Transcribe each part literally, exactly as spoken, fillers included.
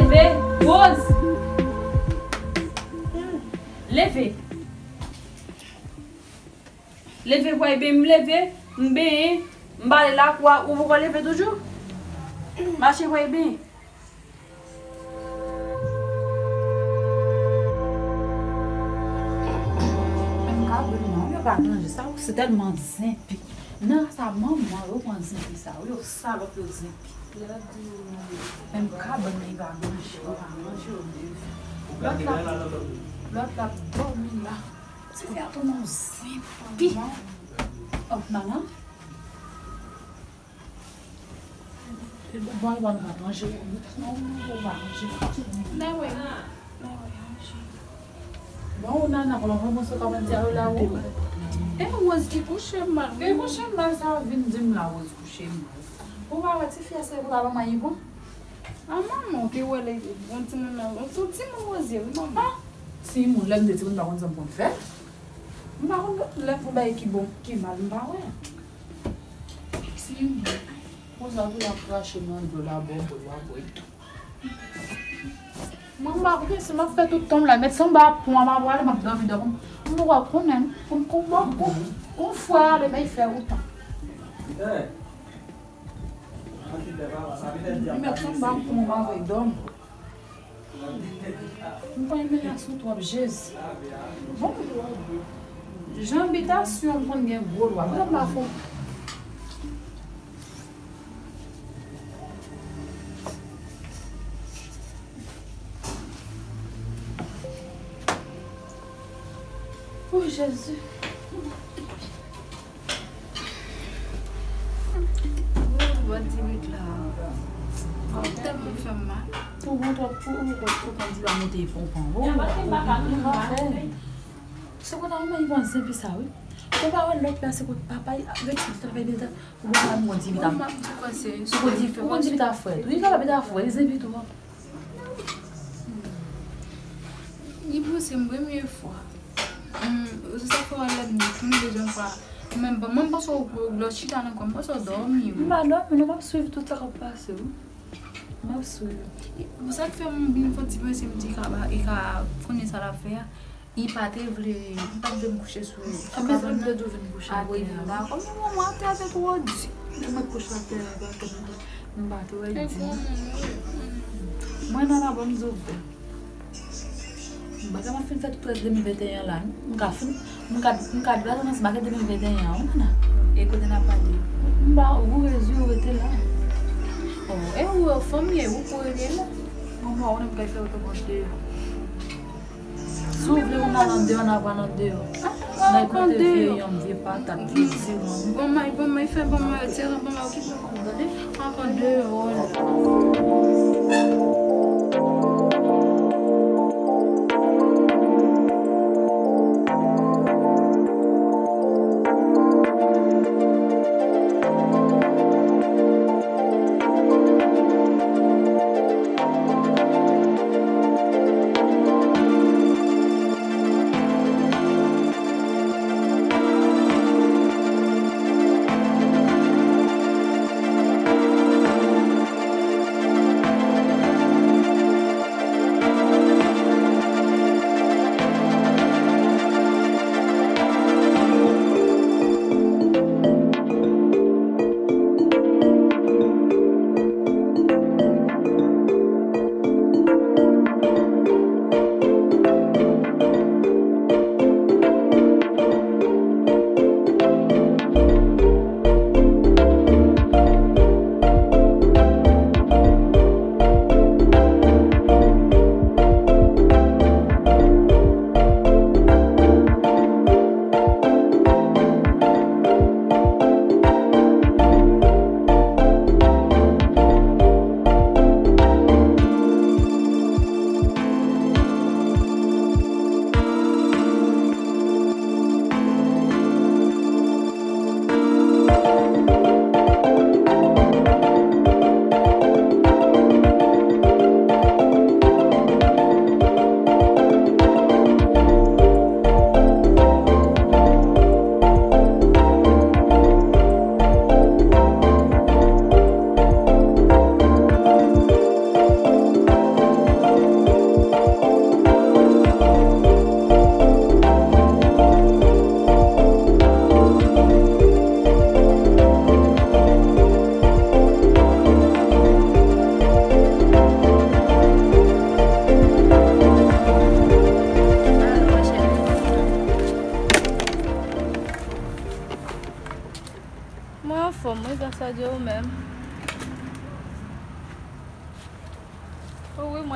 Leve, Rose! Leve! Leve, pral benyen, m leve, m benyen, m pale la, ou, ou poko leve toujou? Mache, pral benyen. M ka bri non, yo pa ranje sa, se tèlman zenpi. Nan sa manman yo pran zenpi sa, yo salòp yo zenpi. M ka bri men yo pa ranje, yo pa ranje yo menm. Lòt la, lòt la dòmi la. Ti fi a tèlman zenpi. Oh, nana. Bon, bon, nou pa ranje. Non, nou pa ranje. Mwen wè. Mwen wè, ranje. Bon, ou nana, kòman, kòman sa kòmanse a la, ou? E Rose ki kouche m mal. E kouche m mal, sa vin di m la, Rose kouche m mal. Ou pa wè ti fi a se pou la manman yi bon? A manman, ou te wè lè, bon timoun nan, yon tout timoun Rose ye, wi, manman. Ah, timoun, lè m te timoun, m pa konn sa m konn fè. M pa konn lè pou bagay ki bon, ki mal, m pa wè. Timoun. Konsa tou y ap krache nan dlo la, bò, bò, bò, bò, tou. Mwen, m pa konnen si m ap fè tout tan m la, met sanba pon a, m ap prale, m ap dòmi, dòmi. M pa konnen, pou m kon bò, pou, pou fwa ale, men fè ou tan. Li met sanba pon, m ap dòmi. M pa renmen aksyon twòp, Jezi. Bon, jan bitasyon m konn gen gwo lwa. Mwen m pa fon. Oh, Jezi. Ou wè ti bit la. Ou tèlman fè m mal. Ou wè twòp, ou wè twòp, twòp, twòp, di la monte ponpan. Ou wè, ou wè, ou wè. Se kote a, manman, li pran zenpi sa, wi. Ou pa wè lòt la, se kote papa, li ap ret travay deja. Ou pa wè mwen di bit a. Mwen, m ap di w kòman se. Se kote di, ou di bit a frèt. Wi, li ka bit a frèt, li zenpi tou. Li panse m premye fwa. Hmm, se sa k fè w wè lè m di, m dezyèm fwa. Mwen, mwen, m panse w, w lòt chita nan kò m, m panse w dòmi, wi. M pa dòmi, non, m ap swiv tout sa k ap pase, wi. M ap swiv. Pou sa k fè m vin fè ti panse m di ka ba, e ka konnen sa l ap fè a. Li pa te vle, li pa t vle m kouche sou li. Anben, sa m te tou vin kouche atè a. Apre vin la, kòm yon manman atè a te twò di. Lè mwen kouche atè a, atè m, m pa twò di. Mwen nan la, ban m di w vre. M pa ka, m ap fin fè tout rès de mil venteyen an la. M ka fin, m ka, m ka di w la, nan se make de mil venteyen an, wi, nana. E kote n ap pale? M pa, ou rezi, ou rete la. Oh, e ou, fanm ye, ou pou rete la. Mwen, mwen, ou menm kay fè otoman deyò. Si w vle pou n al andeyò, n a pral andeyò. N a pote vye yanm, vye patat, vye diranm. Bon may, bon may, fè bon may, tire bon may, okipe kò w, tande? N a pral andeyò la.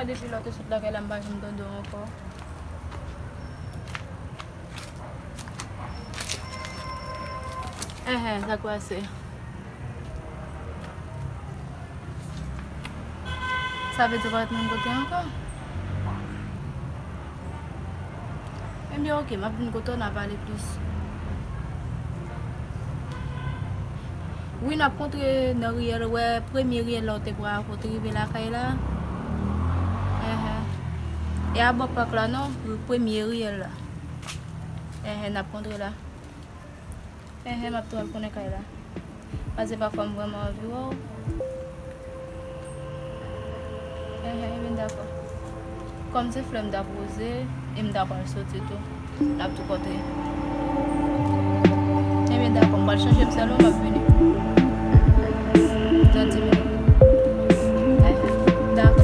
Depi lè w te sot lakay la, m pa janm tande w ankò. Enhen, sa k pase? Sa vle di w pa ret menm kote ankò? Ebyen, oke, m ap vin kote w, n a pale plis. Wi, n ap kontre nan riyèl, wè, premye riyèl la w te pran, w te rive lakay la. Enhen. E a bò pak la, non, premye riyèl la. Enhen, n ap kontre la. Enhen, m ap tou al konnen kay la. Paske pafwa m vrèman anvi wè w. Enhen, enben dakò. Kòm se flè m t ap poze, e m ta pral soti tou. N ap tou kontre. Enben dakò, m pral chanje m sèlman, m ap vini. Nan dis minit. Enhen, dakò.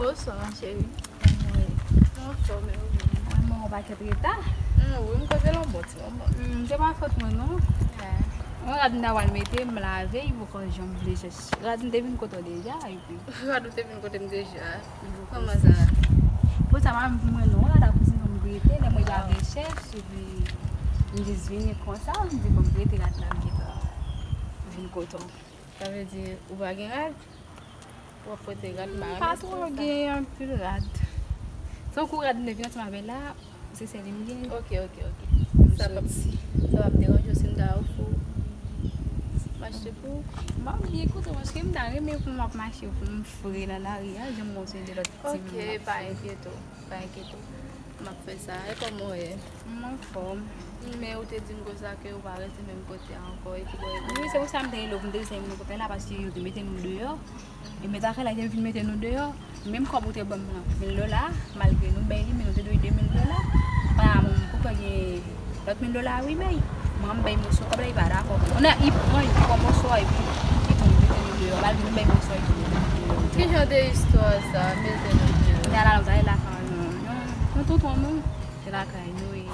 Bonswa, ma chérie. Anfòm, e ou menm? Mwen, mwen, yon pakèt reta. Mm, wi, m koze l yon bon ti moman. Mm, se pa fòt mwen, non. Mwen, rad m ta pral mete, m lave, li poko janm vle chèche. Rad m te vin kote w deja, epi. Rad ou te vin kote m deja? Kòman sa? Bon, sa pa menm pou mwen, non, rad a kouzin m rete, lè mwen pa gen chèf, epi m jis vini konsa, m di, bon, m rete rad la, m gentan vin kote w. Sa vle di, ou pa gen rad? W ap pote rad, m pa renmen sa. M pa twò gen anpil rad. Tankou rad m te vin ansanm avè l la, se sèl li m gen. Ok, ok, ok. Sa p ap, sa p ap deranje w si m ta ofri w m achte pou ou? M ap byen kontan paske m ta renmen pou m ap mache pou m fre nan lari a, jan m wè w se de lòt timoun. Ok, pa enkyete w. Pa enkyete w. M ap fè sa. E kòman w ye? M anfòm. Men ou te di m konsa ke ou pa rete menm kote a ankò, e ki bò ou ye? Wi, se pou sa m te rele w pou m te di sa, menm kote la, paske yo te mete nou deyò. E mèt lakay la te vin mete nou deyò. Menm kòb ou te ban m nan, mil dola, malgre nou bay li, men nou te dwe de mil dola. Pandan a, mwen, m poko gen lòt mil dola a, wi, bay. Mwen, m bay moso kòb la, li pa dakò. Kounye a, li pran, li pran moso a, epi li tou mete nou deyò. Malgre nou bay moso a, li tou mete nou deyò. Ki jan de istwa sa, mete nou deyò? Kounye a la, nou t ale lakay yon, yon, yon tonton nou, se lakay nou ye.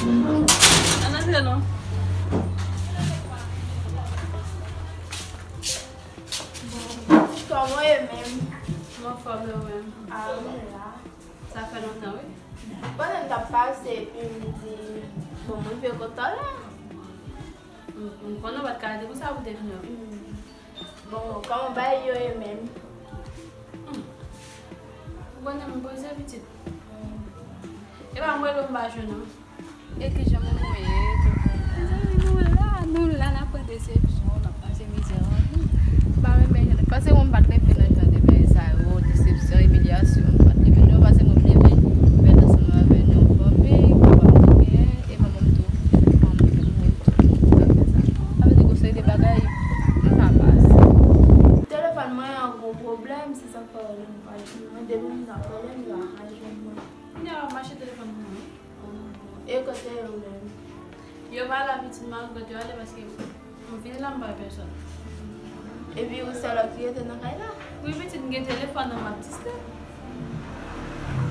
Ann antre non. Kòman w ye menm? M anfòm, e ou menm? Ah, m la. Sa fè lontan, wi. Pandan m t ap pase, epi m di, bon, mwen rive kote w la. M, m konnen w pa t ka rete pou sa pou w te vini. Mm. Bon, kòman bagay yo ye menm? Hmm. Ou konnen m poze pitit. Mm. E pa m rele w m pa jwenn ou. E kijan moun ou ye, tonton? Mezanmi, nou la, nou la, n ap pran desepsyon, n ap pase mizè anpil. M pa renmen jan, paske mwen m pa t leve nan jan de bagay sa yo, desepsyon, imilyasyon, m pa t leve non, paske mwen m leve, m fèt ansanm avè yon fanmi, papa m te genyen, e manman m tou, manman m te mouri tou, sa fè sa. Sa vle di gon seri de bagay, m pa pase. Telefòn mwen an gon pwoblèm, se sa k fè ou pa jwenn mwen, depi m nan pwoblèm, yo pa jwenn mwen. Kounye a w ap mache telefòn pou mwen. E kote yo menm? Yo pa la pitit, m al kote yo ale paske m vini la m pa wè pèsòn. Epi ou sèl ou ki rete nan kay la? Wi pitit, m gen telefòn nan m ap distè.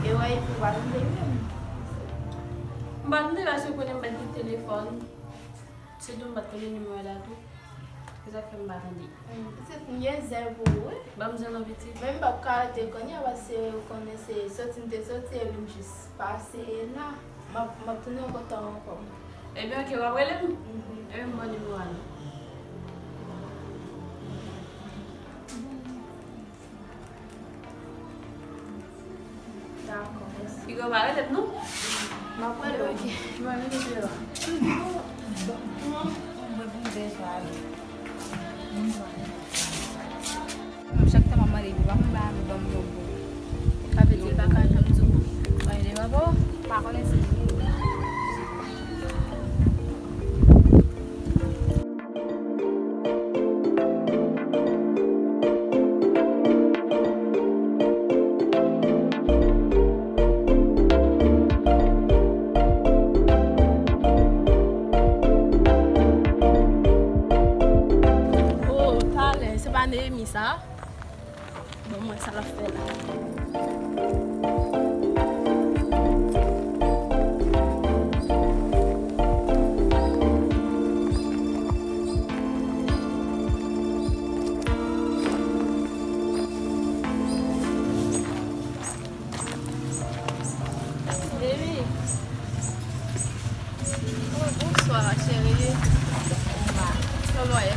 E w epi w pa tande menm? M pa tande paske ou konnen m pa t gen telefòn. Sitou m pa t konnen nimewo a la tou. Se sa k fè m pa tande. Hmm, pitit, m gen zen pou ou, wi. Ban m zen non, pitit. Men m p ap ka rete kounye a, paske ou konnen se soti m te soti, epi m jis pase la. M ap, m ap tounen ankò tan ankò. Ebyen, oke, w ap rele m? Mhm. Ebyen, m ban w nimewo a non. Dakò, mèsi. Piga w pa rele m non? M ap rele w. Oke. M ap rele w. Mwen, chak tan m ap mande pou pa konn ba m, ban m yon bon. Sa vle di l pa ka janm di w anyen de papa w? Pa konnen si li. Oh, talè, se pa Néhémie sa? Bon, mwen, sa l ap fè la. Baby. Oh, bonswa, cheri. Kòman w ye?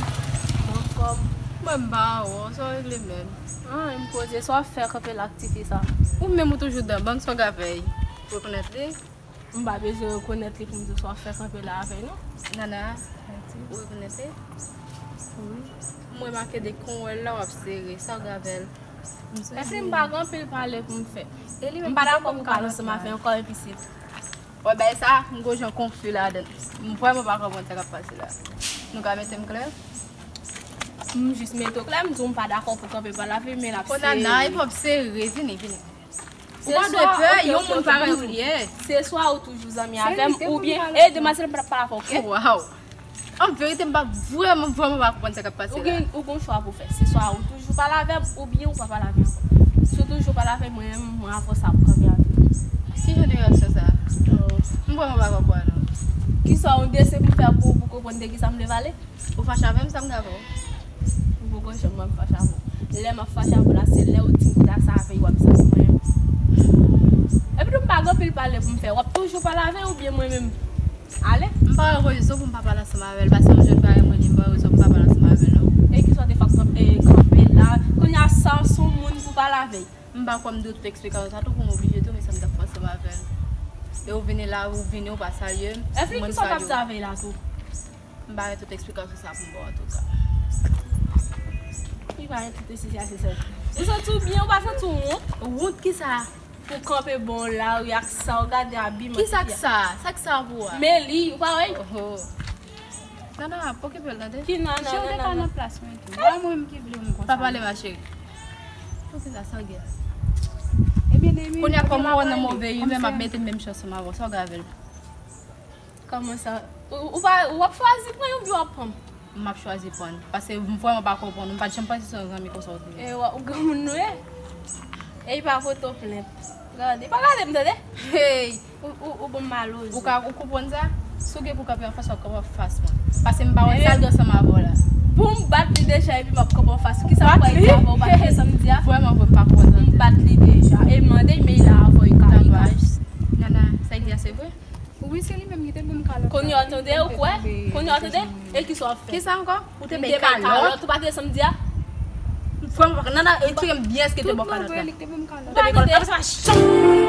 Anfòm. Mwen, m pa wè w, sa w regle menm? Ah, m poze, sa w ap fè kanpe la ak tifi sa? Ou menm ou toujou dan bang, sa w ka fè? Ou rekonèt li? M pa bezwen rekonèt li pou m di w sa w ap fè kanpe la avè l non. Nana, ou rekonèt li? Wi. M remake depi w wè l la, w ap sere. Sa w gen avè l? Èske m pa gen anpil pale pou m fè? M pa dakò pou m ka al ansanm avè l ankò, epi se Wè, bagay sa, m gon jan konfi ladan l. M vrèman pa konprann sa k ap pase la. Nou ka mete m klè? M jis mete w klè, m di w m pa dakò pou kanpe pale avè l, men l ap sere. Oh, Nana, e p ap sere, vini, vini. Ou pa dwe pè, yon moun parèy ou li ye. Se swa ou toujou zanmi avè m, oubyen, e demwazèl m pa t ap pale avè w, oke? Waw. An verite, m pa vrèman, vrèman pa konprann sa k ap pase la. Ou gen, ou gon chwa pou fè. Se swa ou toujou pale avè m, oubyen ou pa pale avè m ankò. Si w toujou pale avè m, mwen menm, mwen avè w sa ap kanpe avè m. Ki jan de reyaksyon sa? Oh. M vrèman pa konprann ou. Kisa w dese pou m fè pou, pou w konprann de kisa m vle pale? Ou fache avè m, sa m ka fè w? Ou poko janm wè m fache avè w. Lè m ap fache avè w la, se lè ou di m kounya sa avè w ap zanmi mwen. Epi tou, m pa gen anpil pale pou m fè. W ap toujou pale avè l oubyen mwen menm? Ale. M pa wè rezon pou m pa pale ansanm avè l, paske yon jèn parèy mwen li, m pa wè rezon pou m pa pale ansanm avè l non. E kisa w te fè k kanpe, kanpe la? Kounya sa w se yon moun pou pale avè l. M pa kwè m dwe tout eksplikasyon sa tou pou m oblije tou, men sa m t ap fè ansanm avè l. E ou vini la, ou vini, ou pa salye m. Èske kisa w t ap di avè l la tou? M pa gen tout eksplikasyon sa pou m ba w antouka. Li pa gen tout eksplikasyon sa. Ou santi w byen, ou pa santi w wont? Wont kisa? Pou kanpe bò lari ak sa w gade abiman. Kisa k sa? Sa k sa pou w a? Men li, ou pa wè? Oho. Nana, pa okipe l tande. Ki nana? Cheri, ou te ka nan plas mwen tou. Ba mwen menm ki vle m konsa. Pa pale ma chérie. Poukisa sa w gen? Ebyen, Némi, kounye a kòm ou wè nan move imè, m ap mete menm chans ansanm avè w. Sa w gen avè l? Kòman sa? Ou, ou pa, w ap chwazi pran yon oubyen w ap pran m? M ap chwazi pran l. Paske m vrèman pa konprann ou. M pa t janm panse se yon zanmi konsa w te ye. E w, ou granmoun nou ye? E li pa pote w plent. Gade, pa gade m tande. Hey! Ou, ou, ou bon maloz. Ou ka, ou konprann sa? Si w gen pou kanpe anfas, w ap kanpe anfas mwen. Paske m pa wè sa l gen ansanm avè w la. Pou m bat li deja epi m ap kanpe anfas ou. Kisa m pral di avè w, ou pa tande sa m di a? Vrèman, vrèman, m pa konprann tande. M bat li deja. E mande, men li la avè w, li ka, li ka. Nana, sa l di a se vre? Wi, se li menm ki te ban m kalòt la. Kounye a tande, ou kwè? Kounye a tande? E kisa w ap fè? Kisa ankò? Ou te bay kalòt? Ou pa tande sa m di a? Vrèman, nan, nan, eksplike m byen, èske te ba w kalòt la? Tout mwen vre, li te ban m kalòt. Ou te bay kalòt la? Paske pa janm